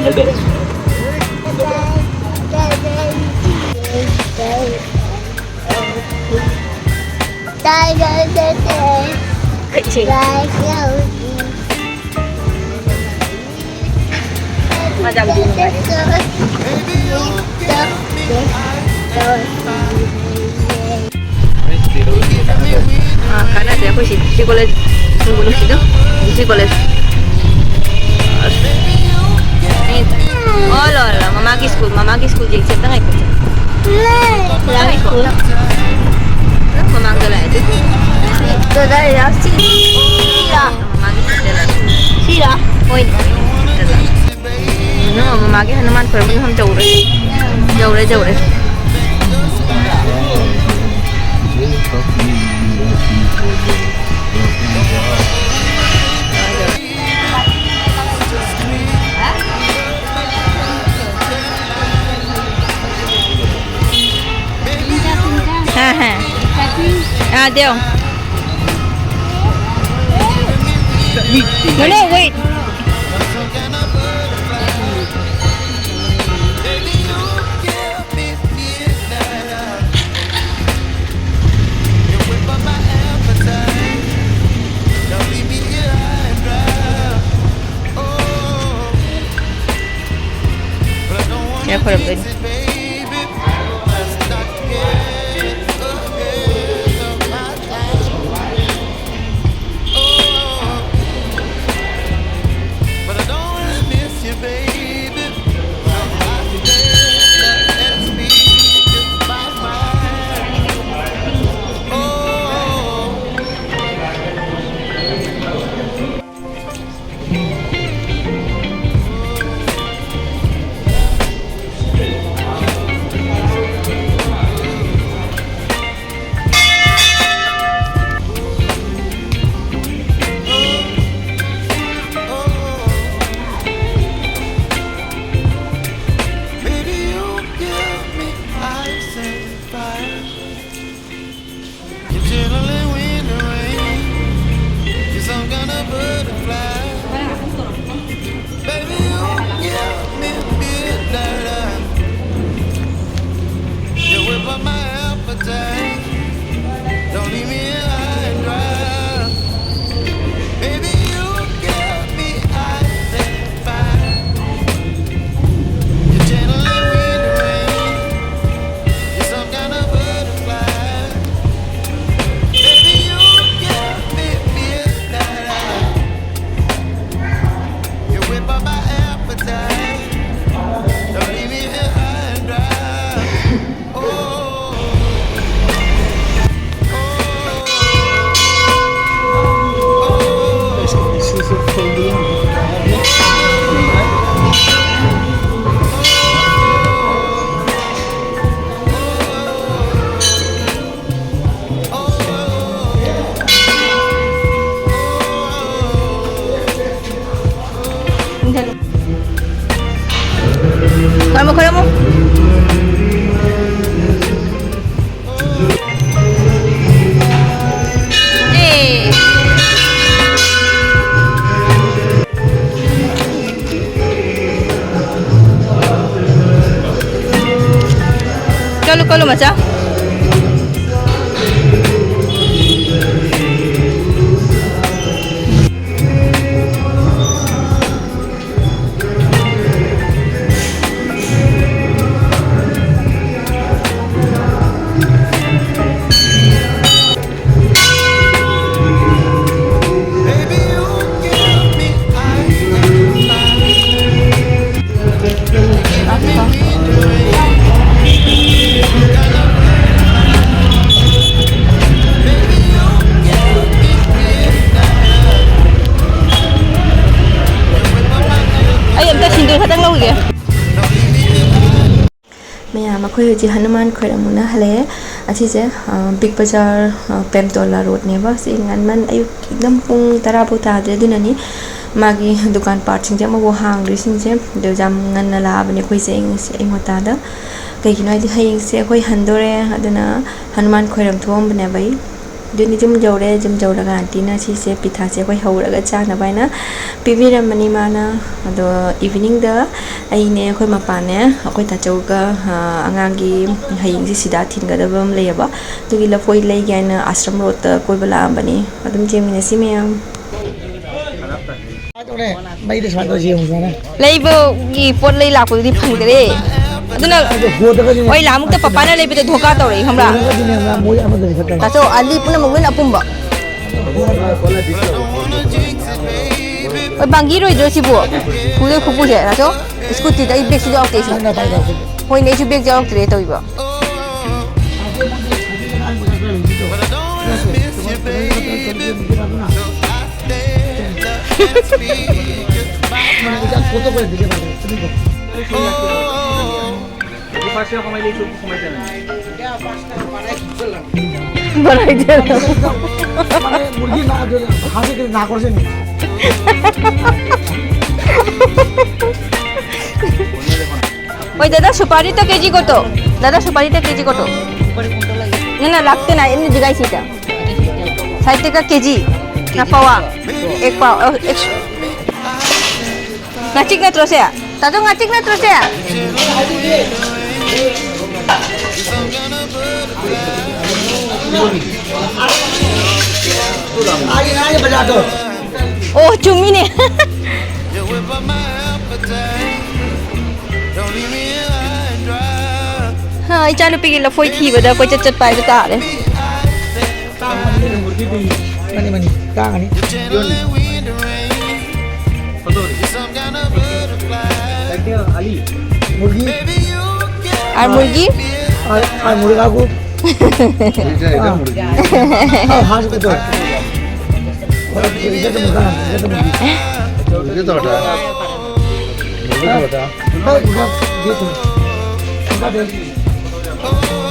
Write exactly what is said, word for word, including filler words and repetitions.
Madam, ꯑꯥ, ꯀꯥꯟꯅꯗꯦ꯫ ꯑꯩꯈꯣꯏ ꯁꯤ, ꯁꯤ ꯀꯣꯂꯦꯖ ꯁꯨꯝꯕꯨ ꯅꯨꯡꯁꯤꯗꯣ꯫ ꯁꯤ ꯀꯣꯂꯦꯖ꯫ ꯑꯁ꯫ ꯑꯣ, ꯂꯣꯏꯔꯦ, ꯂꯣꯏꯔꯦ꯫ ꯃꯃꯥꯒꯤ ꯁ꯭ꯀꯨꯜ, ꯃꯃꯥꯒꯤ ꯁ꯭ꯀꯨꯜ ꯌꯦꯡꯁꯦ꯫ ꯑꯝꯇ ꯉꯥꯏꯈꯣ꯫ ꯃꯃꯥꯡꯗ ꯂꯥꯛꯑꯦ ꯑꯗꯨ꯫ ꯀꯗꯥꯏꯗ? ꯁꯤ-, ꯁꯤꯔꯥ? ꯃꯃꯥꯒꯤ ꯁꯤꯗ ꯂꯥꯛꯑꯦ꯫ ꯁꯤꯔꯥ? ꯍꯣꯏꯅꯦ꯫ ꯁꯤꯗ ꯂꯥꯛꯑꯦ꯫ ꯅꯪ ꯃꯃꯥꯒꯤ ꯍꯅꯨꯃꯥꯟ ꯈꯣꯏꯔꯝꯕ ꯃꯐꯝ ꯌꯧꯔꯦ꯫ ꯌꯧꯔꯦ, ꯌꯧꯔꯦ꯫ ꯍꯥ, ꯍꯥ꯫ ꯑꯥ, ꯗꯦꯎ꯫ No, no, wait. ꯁꯤꯗ ꯈꯣꯏꯔꯝꯗꯣꯏꯅꯤ꯫ ꯃꯆꯥ꯫ ꯑꯩ ꯑꯝꯇ ꯁꯤꯡꯖꯨ ꯈꯛꯇꯪ ꯂꯧꯈꯤꯒꯦ꯫ ꯃꯌꯥꯝ, ꯑꯩꯈꯣꯏ ꯍꯧꯖꯤꯛ ꯍꯅꯨꯃꯥꯟ ꯈꯣꯏꯔꯝꯃꯨꯅ ꯍꯜꯂꯛꯑꯦ꯫ ꯑꯁꯤꯁꯦ, ꯑ, ꯕꯤꯒ ꯕꯖꯥꯔ, ꯑ, ꯄꯦꯝꯇꯣꯂꯥ ꯔꯣꯗꯅꯦꯕ꯫ ꯁꯤ ꯉꯟꯃꯟ ꯑꯌꯨꯛ ꯑꯗꯨꯝ ꯄꯨꯡ ꯇꯔꯥ ꯐꯥꯎ ꯇꯥꯗ꯭ꯔꯦ꯫ ꯑꯗꯨꯅꯅꯤ ꯃꯥꯒꯤ ꯗꯨꯀꯥꯟ ꯄꯥꯔꯠꯁꯤꯡꯁꯦ ꯑꯃꯐꯥꯎ ꯍꯥꯡꯗ꯭ꯔꯤꯁꯤꯡꯁꯦ꯫ ꯑꯗꯨ ꯌꯥꯝ ꯉꯟꯅ ꯂꯥꯛꯑꯕꯅꯦ ꯑꯩꯈꯣꯏꯁꯦ ꯉꯁꯤ ꯑꯌꯨꯛ ꯉꯟꯇꯥꯗ꯫ ꯀꯩꯒꯤꯅꯣ ꯍꯥꯏꯗꯤ ꯍꯌꯦꯡꯁꯦ ꯑꯩꯈꯣꯏ ꯍꯟꯗꯣꯔꯦ꯫ ꯑꯗꯨꯅ ꯍꯅꯨꯃꯥꯟ ꯈꯣꯏꯔꯝ ꯊꯣꯛꯑꯝꯕꯅꯦꯕ ꯑꯩ꯫ ꯑꯗꯨꯅꯤ ꯌꯨꯝ ꯌꯧꯔꯦ꯫ ꯌꯨꯝ ꯌꯧꯔꯒ ꯑꯥꯟꯇꯤꯅ ꯁꯤꯁꯦ ꯄꯤꯊꯥꯁꯦ ꯑꯩꯈꯣꯏ ꯍꯧꯔꯒ ꯆꯥꯅꯕ ꯍꯥꯏꯅ ꯄꯤꯕꯤꯔꯝꯕꯅꯤ ꯃꯥꯅ꯫ ꯑꯗꯣ ꯏꯚꯤꯅꯤꯡꯗ ꯑꯩꯅꯦ, ꯑꯩꯈꯣꯏ ꯃꯄꯥꯅꯦ, ꯑꯩꯈꯣꯏ ꯇꯥꯆꯧꯒ, ꯑ, ꯑꯉꯥꯡꯒꯤ ꯍꯌꯦꯡꯁꯦ ꯁꯤꯗꯥ ꯊꯤꯟꯒꯗꯕ ꯑꯃ ꯂꯩꯌꯦꯕ꯫ ꯑꯗꯨꯒꯤ ꯂꯐꯣꯏ ꯂꯩꯒꯦ ꯍꯥꯏꯅ ꯑꯥꯁ꯭ꯔꯝ ꯔꯣꯗꯇ ꯀꯣꯏꯕ ꯂꯥꯛꯑꯝꯕꯅꯤ꯫ ꯑꯗꯨꯝ ꯌꯦꯡꯃꯤꯟꯅꯁꯤ ꯃꯌꯥꯝ꯫ ꯃꯩꯗ ꯁꯨꯃꯥꯏꯅ ꯇꯧꯁꯤ ꯌꯦꯡꯉꯨꯗꯅ꯫ ꯂꯩꯕꯒꯤ ꯄꯣꯠ ꯂꯩ ꯂꯥꯛꯄꯗꯨꯗꯤ ꯐꯪꯗꯔꯦ꯫ ꯑꯗꯨꯅ ꯑꯗꯨ ꯍꯣꯗꯒꯗꯤ ꯍꯣꯏ, ꯂꯥꯃꯨꯛꯇ ꯄꯄꯥꯅ ꯂꯩꯕꯗ ꯙꯣꯀꯥ ꯇꯧꯔꯛꯏ, ꯈꯪꯕ꯭ꯔꯥ? ꯍꯣꯗꯒꯗꯤꯅꯦ ꯃꯣꯏ ꯑꯃꯗꯅꯤ ꯈꯛꯇꯅꯤ꯫ ꯇꯥꯆꯧ, ꯑꯂꯤ ꯄꯨꯝꯅꯃꯛ ꯂꯣꯏꯅ ꯑꯄꯨꯝꯕ꯫ ꯍꯣꯏ, ꯕꯥꯡꯒꯤꯔꯣꯏꯗ꯭ꯔꯣ ꯁꯤꯕꯨ? ꯄꯨꯗꯣꯏ ꯈꯨꯄꯨꯁꯦ, ꯇꯥꯆꯧ? ꯁ꯭ꯀꯨꯇꯤꯗ ꯑꯩ ꯕꯦꯒꯁꯨ ꯌꯥꯎꯔꯛꯇꯦ ꯑꯩꯁꯨ꯫ ꯅꯪꯅ ꯄꯥꯏꯗꯧꯁꯦ꯫ ꯍꯣꯏꯅꯦ, ꯑꯩꯁꯨ ꯕꯦꯒ ꯌꯥꯎꯔꯛꯇ꯭ꯔꯦ ꯇꯧꯔꯤꯕ꯫ ওই দাদা, সুপারিটা কেজি কত? দাদা, সুপারিটা কেজি কত? না, না, লাগতো না, এমনি জিজ্ঞাসিতা। ষাট টাকা কেজি না পাওয়া? এক পাওয়া, ও, এক, নাচিক না ত্রসে? তাতো নাচিক না ত্রসে? ꯑꯣ, ꯆꯨꯝꯃꯤꯅꯦ꯫ ꯍꯥ, ꯏꯆꯥꯅꯨꯄꯤꯒꯤ ꯂꯐꯣꯏ ꯊꯤꯕꯗ ꯀꯣꯏꯆꯠ ꯆꯠꯄ ꯍꯥꯏꯕ ꯇꯥꯔꯦ꯫ ꯃꯅꯤ, ꯃꯅꯤ, ꯇꯥꯡꯉꯅꯤ꯫ ꯌꯣꯜꯂꯤ꯫ ꯐꯣꯇꯣꯗꯤ? ꯀꯩꯅꯣ, ꯑꯂꯤ꯫ ꯃꯨꯔꯒꯤ꯫ ꯑꯥ, ꯃꯨꯔꯒꯤ꯫ ꯑꯥ, ꯑꯥ, ꯃꯨꯔꯒꯥ ꯀꯣ꯫ ꯏꯗ, ꯏꯗ ꯃꯨꯔꯒꯤ꯫ ꯑꯥ, ꯍꯥ, ꯁꯨ ꯀꯣ꯫ ꯏꯗ ꯇꯣ ꯃꯨꯔꯒꯥ, ꯏꯗ ꯇꯣ ꯃꯨꯔꯒꯤ꯫ ꯃꯨꯔꯒꯤ ꯇꯣ ꯍꯣꯇꯥ꯫ ꯃꯨꯔꯒꯤ ꯇꯣ ꯍꯣꯇꯥ꯫ ꯑꯥ, ꯃꯨꯔꯒꯥ, ꯏꯗ ꯇꯣ꯫ ꯃꯨꯔꯒꯥ ꯇꯣ꯫